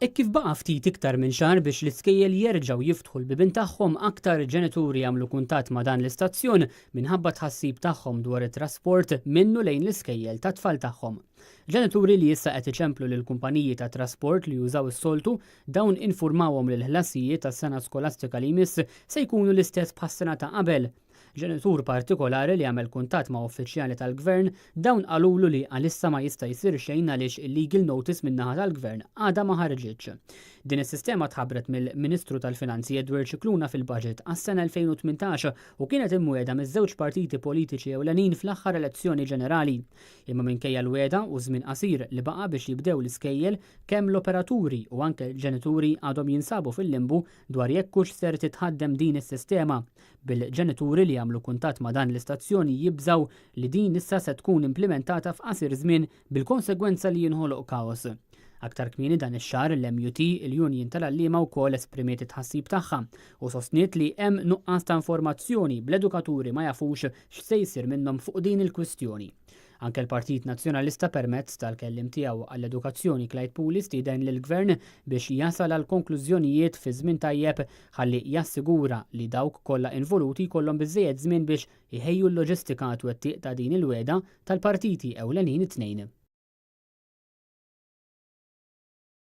Hekk kif baqa' ftit iktar minn xahar biex l-iskejjel jerġgħu jiftħu l-bibien tagħhom, aktar ġenituri għamlu kuntatt ma' dan l-istazzjon minħabba tħassib tagħhom dwar it-trasport minn u lejn l-iskejjel tat-tfal tagħhom. Ġenituri li issa qed iċemplu lill-kumpaniji ta' trasport li jużaw is-soltu, dawn infurmawhom li l-ħlasijiet għas-sena skolastika li jmiss se jkunu l-istess bħas-sena ta' qabel. Ġenitur partikolari li għamel kuntatt ma' uffiċjali tal-Gvern, dawn qalulu li għalissa ma jista' jsir xejn għaliex il-legal notice min-naħa tal-Gvern għadha ma ħarġitx. Din is-sistema tħabbret mill-Ministru tal-Finanzi Edward Scicluna fil-Budget għas-sena 2018 u kienet imwiegħda miż-żewġ partiti politiċi ewlenin fl-aħħar elezzjoni ġenerali. Imma minkejja l-wegħda u ż-żmien qasir li baqa' biex jibdew l-iskejjel, kemm l-operaturi u anke l-ġenituri għadhom jinsabu fil-limbu dwar jekk hux ser titħaddem din is-sistema, bil-ġenituri li għamlu kuntatt ma' dan l-istazzjon jibżgħu li din issa se tkun implimentata f'qasir żmien bil-konsegwenza li jinħoloq kaos. Aktar kmieni dan ix-xahar l-MUT, il-Union tal-Għalliema wkoll esprimiet it-tħassib tagħha u sostniet li hemm nuqqas ta' informazzjoni bl-edukaturi ma jafux x'se jsir minnhom fuq din il-kwistjoni. Anke l-Partit Nazzjonalista permezz tal-kelliem tiegħu għall-Edukazzjoni Clyde Puli stieden lill-Gvern biex jasal għal konklużjonijiet fi żmien tajjeb ħalli jassigura li dawk kollha involuti jkollhom biżżejjed żmien biex iħejju l-loġistika għat-twettiq ta' din il-wegħda tal-partiti ewlenin it-tnejn.